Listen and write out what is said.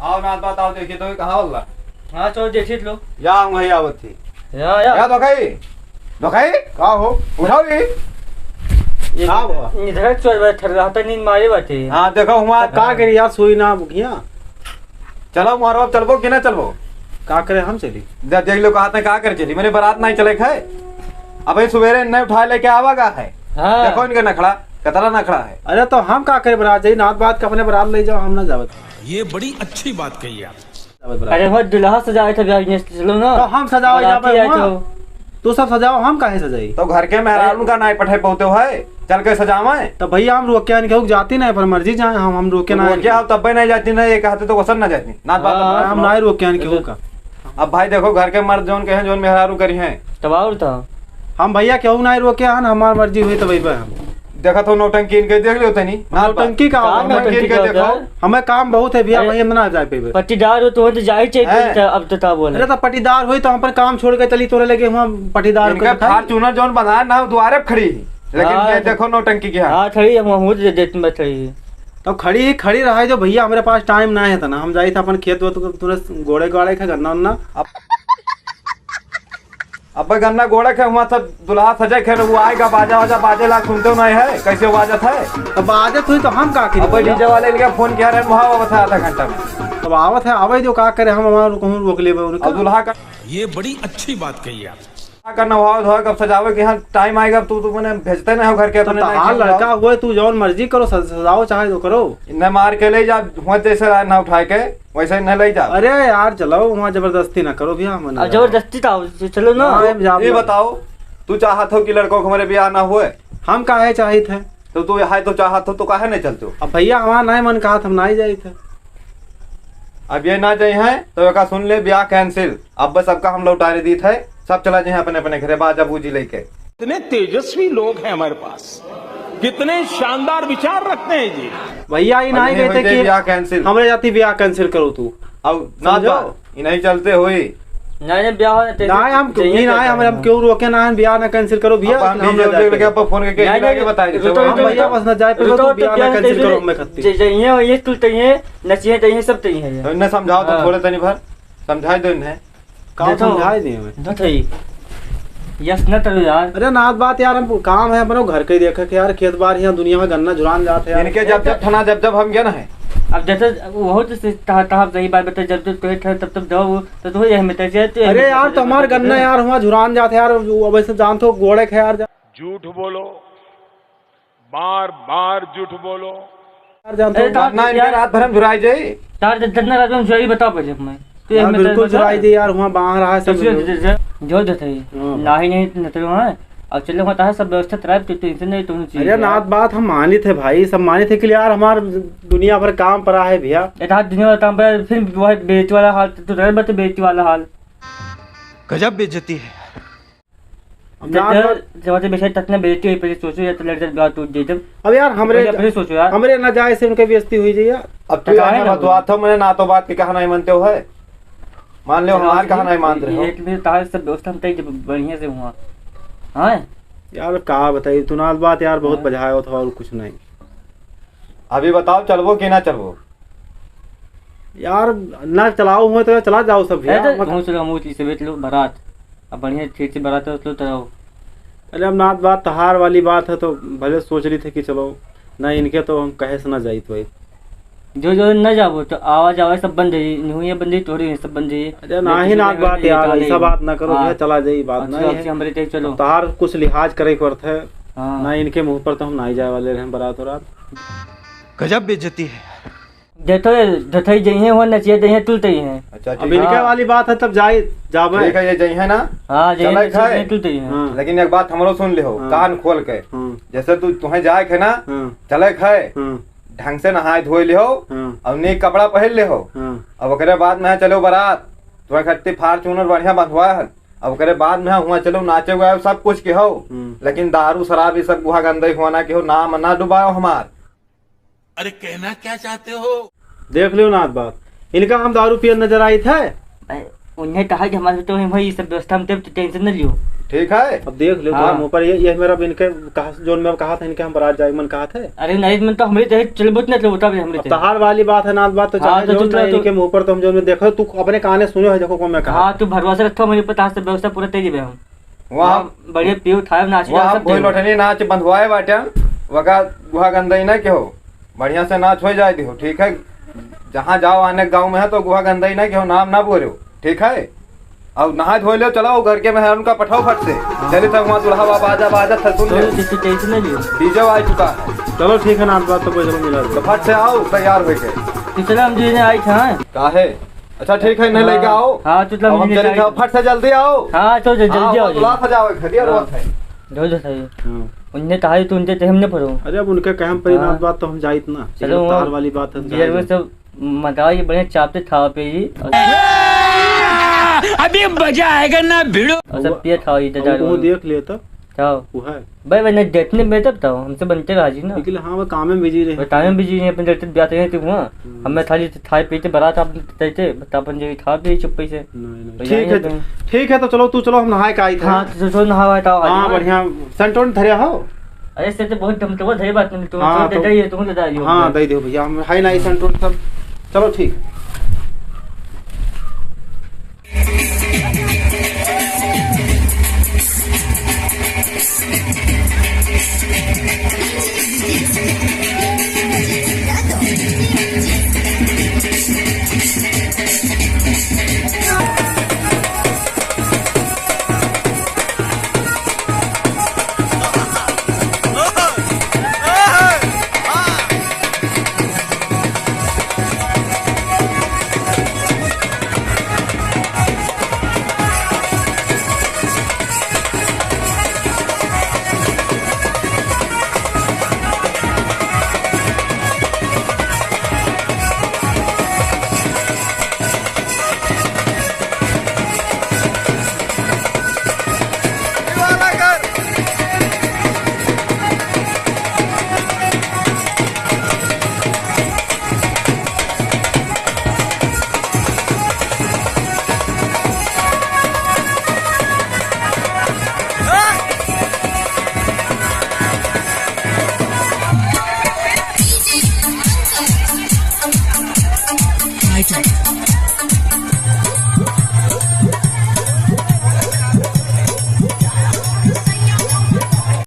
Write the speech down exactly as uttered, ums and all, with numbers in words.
आओ नाथ बात, आओ, देखिए तो कहाँ वाला? हाँ, चलो देखिए लो। या हम वही आवत थी। या, या। या धोखाई? धोखाई? का हो? उठाओ ये। ये का हुआ? निधरक चोर बा, थर रहता नींद मारे बाटे। हाँ, देखो हुआ। का करी यार, सोई ना भुखिया। चलो मारो, अब चलबो कि ना चलबो? का करे हम चली? दे-, देख लो, कहा था का करे चली, मैंने बारात नहीं चले खाए। अबे सुबेरे नहीं उठाए लेके आवा का है? हाँ। देखो इनके नखड़ा, कतरा नखड़ा है। अरे तो हम का करे, बारात जाई, नाथ बात का अपने बारात ले जाओ, हम ना जावत। ये बड़ी अच्छी बात कही आप। अरे हो, दुल्हा सजाए थे, ब्याह में चलो ना। तो हम सजाओ बाराती जाबे आए हुआ। तो। तू सब सजाओ, हम काहे सजाई? तो घर के मेहरारू का नाई पठे पौते है, चल के सजावे। तो भैया हम रोके आन केहू जाती नहीं, पर मर्जी जाए हम, हम रोके ना रोके आन। आओ तब्बे नहीं जाती ना, ये कहते तो वसन ना जाती। नाथ बात हाँ। हम नाई रोके आन केहू का। अब भाई देखो, घर के मर्द जौन कहे, जौन मेहरारू करी हैं। तब और था। हम भैया केहू नाई रोके आन, हमार मर्जी हुई तब अइबे हम। देखत हो नौटंकी इनके, देख लियो तनी। नाथ बात। नौटंकी का का होता? नौटंकी नौटंकी का के होता देखो। है? हमें काम बहुत है भैया, अरे, भाई हम ना जा पाइबे। पट्टीदार हो तो, तो जाई चाहिए, हैं? तो अब तो का बोले? अरे तो पट्टीदार होई तो हम अपन काम छोड़ के चली तोरे लगे हुआ पट्टीदार इनके को दिखाई। Fortuner जौन बनाए ना, वो दुआरे पे खड़ी है। लेकिन हाँ, ये तो देखो नौटंकी के हाल। हाँ, खड़ी है, हम दे देते में खड़ी है। तो खड़ी, खड़ी रहा है जो भैया, हमारे पास time ना है इतना, हम जाई था अपन खेत वो तो तूने गोड़े गाड़े के गन्ना उन्ना। अब अबे गन्ना गोड़े के हुआ सब दुल्हा सजे खे, वो आएगा, बाजा वाजा बाजे ला, सुनते हो नहीं है कैसे बाजत है? तो बाजत हुई तो हम का करी अब भैया? DJ वाले इनके phone किया रहे, वहाँ बता आधा घंटा में। अब आवत है, आवे जो का करे, हम हमारे कहूँ रोक लेबे उनका। अब दुल्हा का ये बड़ी अच्छी बात कही आप। का करना हुआ धोए, कब सजावे के यहाँ time आएगा, तू, तू मने भेजते नहीं हो घर के तो अपने, तहार नहीं लड़का समझाओ। हुए, तू जौन मर्जी करो, सज-, सजाओ चाहे जो करो। इन्हें मार के ले जा, हुआ जैसे रहा ना उठा के। वैसे न ले जा। अरे यार, चलो, वहाँ जबरदस्ती ना करो भैया, हम ना अब जाए। जबरदस्ती तो आओ, च-, चलो ना। ना, हम जाब ये ना। बताओ, तू चाहत हो कि लड़कों के हमारे ब्याह ना हुए? हम काहे चाहित है? तो तू यहाँ तो चाहत हो, तो काहे नहीं चलते हो? अब भैया, हमारा नहीं मन कहा, हम नहीं जाइत है। अब ये ना जाए हैं, तो एका सुन ले, ब्याह cancel। अब बस सबका हम लौटारे दीत है, सब चला जाए अपने अपने घरे, बाजा बूजी लेके। कितने तेजस्वी लोग हैं हमारे पास, कितने शानदार विचार रखते हैं जी। भैया, ई अब नाहीं नहीं कहते होते कि ब्याह cancel। हमरे जाती ब्याह cancel करो तू। अब ना समझो? जा, ई नहीं चलते होई। नहीं, नहीं, ब्याह होने ते नहीं, हम चाहिए ई नाहीं, कहते हमरे, हम हैं। क्यों रोके ना है, ब्याह ना cancel करो भैया, अब हम हम ना DJ जाए लेके पे। आप phone करके नहीं, इनके आगे नहीं, बताए देते रुको, हैं। हम रुको, भैया रुको। बस ना जाए पे रुको, तो तो ब्याह ना ब्याह cancel नहीं करो, चाहिए। हमें खत्ती। जे-, जइहे, ये कुल चाहिए, नचिए चाहिए, सब चाहिए। तो इन्हें समझाओ, तुम हाँ। थोड़े तनी भर समझाए दो इन्हें। का देखो, समझाए दिए हमें? देखो ई, यस न करो यार। अरे नाथ बात यार, हम काम है अपने घर के ही देखे के यार, खेत बार यहाँ दुनिया में गन्ना झुरान जात है यार। इनके जब जब ठना, जब जब हम गए ना है। अब जैसे वो तो से-, तहा-, तहा सही बात बता, जब जब तोहे ठना तब तब जाओ, तो तोहे यही में तैसे तो यही अरे में यार, तैसे तो हमार तो गन्ना यार वहाँ झुरान जात है यार, वो अब ऐसे जानते हो गोड़े खे यार जा- झूठ बोलो, बार बार झूठ बोलो। यार, जानते अरे, हो? तार ना, इनके यार, रात भर हम झुराई जाई। तार जब तक ना रात में झुराई, बताओ पहले हमें। तो यार, हमें बिल्कुल बताओ। झुराई जाई यार, वहाँ बाहर रहा है तो सब जो, लोग। जो, जो, जो देते हैं। हाँ। नाही, नाही, न तो वहाँ। अब चलो, वहाँ तार सब व्यवस्था कराए, तो tension नहीं, तुम चीज अरे, यार। नाथ बात हम मानित है भाई, सब मानित है कि यार, हमार दुनिया भर काम पड़ा है भैया। ये तार दुनिया भर काम पड़ा है, फिर वह बेइज्जती वाला हाल, तो रह बत बेइज्जती वाला हाल। गजब बेइज्जती है। अब जब, ना जब, तो जब, जब बेचारे ततने बेइज्जती हुई, पहले सोचो, या तो लड़ जाए, बात टूट जाए, जब अब यार, हमरे पहले, पहले सोचो यार। हमरे ना जाए से उनके बेइज्जती हुई जाए यार। अब तू तो काहे यार ना बतवा हुई? तो मैंने ना तो बात के कहा नहीं मानते हो है? मान लो, चलो, हमारे कहा ये, नहीं मान रहे हो? ये, ये तार सब व्यवस्था हम तय जब बढ़िया से हुआ। हाँ? यार, का बताई, तू ना बात यार बहुत हाँ। बजाया हो था और कुछ नहीं। अभी बताओ, चलबो कि ना चलबो? यार, ना चलाओ हुए तो चला जाओ सब भैया, अरे, मत हम चलो, हम उसी से बैठ लो, बारात। अब बढ़िया ठीक से बारात हो, तो आओ। अरे, अब नाथ बात, तहार वाली बात है, तो भले सोच रही थे कि चलो, ना इनके तो हम कहे से ना जाइत भाई। जो, जो न जाबो, तो आवा जावा सब बंद है, इनहू ये बंद है, तोहरे ये सब बंद है। अरे, ना ही नाथ बात यार, ऐसा बात ना करो हाँ। भैया, चला जाई, बात अच्छा, नहीं है। अच्छा, हमरे ते चलो। तहार कुछ लिहाज करे के पड़त है। हाँ। ना इनके मुँह पर तो हम ना ही जाए वाले रहे बारात वारात। गजब बेइज्जती है। देखो, धथई जइहे हो, नचिए जइहे, तुलते ही हैं। अच्छा, अब ठीक है। इनके हाँ। वाली बात है, तब जाए, जावे। ठीक है, ये जइहे ना? हाँ, जइहे, चले नचिए खाए। जइहे, तुलते ही हैं। हाँ। लेकिन एक बात हमरो सुन ले हो, हाँ। कान खोल के। हाँ। जैसे तू, तुहें जाए के ना, हाँ। चले खाए, हाँ। ढंग से नहाए धोए ले हो, हाँ। और नीक कपड़ा पहन ले हो। हाँ। अब ओकरे बाद में चलो बारात, तुम्हें खट्टी Fortuner बढ़िया बंधवा है। अब ओकरे बाद में हुआ चलो नाचे हुआ सब कुछ के हो, हम्म। लेकिन दारू शराब ये सब गुहा गंदे हुआ ना के हो, नाम ना डुबाओ हमार। अरे, कहना क्या चाहते हो? देख लियो नाथ बात, इनका हम दारू पियत नजर आइत है। भाई, उन्हें कहा कि हमारे तो भाई ये सब व्यवस्था में, तो tension न लियो। ठीक है? अब देख लियो, हाँ। तुम्हारे मुँह पर ये, ये मेरा अब इनके कहा, जोन में अब कहा था इनके हम बारात जाए, मन कहा थे? अरे नहीं, मन तो हमरे तहे चलबो त नहीं, चलबो तब हमरे अब तहे। तहार वाली बात है, नात बात तो हाँ, चाहे तो जोन चुप रहो, नहीं, तू इनके मुँह पर तो हम जोन में देखो, तू अपने काने सुने हो, देखो कौन मैं कहा हाँ, था। तू भरोसा रखो मेरे ऊपर, तहार से व्यवस्था पूरा तेजी में हम। वहाँ वहाँ बढ़िया पीऊ थायब नाच वहाँ गाओ सब भोई तेजी। लोटनी नाच बंधवाए बाटे, वका गुहा गंदई ना के हो, बढ़िया से नाच हो जाए दिहो, ठीक है? जहाँ जाओ आने गाँव में है तो गुहा गंदई ना के हो, नाम ना बोलो, ठीक है? अब नहाए धोए लो, चलो घर के मेहरारू का पठाओ फट से। हाँ। चली तब वहाँ दुल्हा बाबा आजा, बाजा था, सुन ले। चलो, किसी टेंशन नहीं लियो। डीजे आ चुका है। चलो ठीक है, नाच बात तो कोई चलो मिला दो। तो फट से आओ, तैयार होके। कितना हम जी ने आई था? काहे? अच्छा ठीक है, नहीं हाँ। लेके आओ। हाँ, तो अब हम हम चली लेके था, आई। फट से जल्दी आओ। हाँ, तो जल्दी हाँ, आओ। दुल्हा सजाओ, खदिया हाँ। रोत है। दो दो सही। हाँ। उनने कहा तो उनके तहम न पड़ो। अरे अब उनके कहम पर हाँ। नाच बात तो हम जाइत ना। चलो, तार वाली बात है, बियर में जाइत। सब मजा ये बढ़िया चापते था पे जी। अभी मजा आएगा ना भिड़ो। और सब पिए था ये अब दारू। वो देख ले तब। क्या? वो है। भाई, भाई, नहीं, डेट में मैं तब था, हमसे बनते राजी ना। लेकिन हाँ, वो काम में बिजी रहे। वो टाइम में बिजी रहे, अपन डेट ब्याह रहे थे वहाँ। हम्म। हमें थाली थाई पीते बारात आप देते, बता अपन जो था भी चुप्पे से। नहीं, नहीं। तो ठीक यही है, है तो, ठीक है, तो चलो, तू चलो, हम नहाए के आई था। हाँ, तो चलो, नहावा था, हाँ, आज बढ़िया। सेंटोन धरे हो? अरे, से तो बहुत धमतवा धरे बात नहीं, तू हाँ, तो तो दे जाइए, तू ले जाइए। हाँ, दे दो भैया, हम है ना, सेंटोन सब। चलो, ठीक।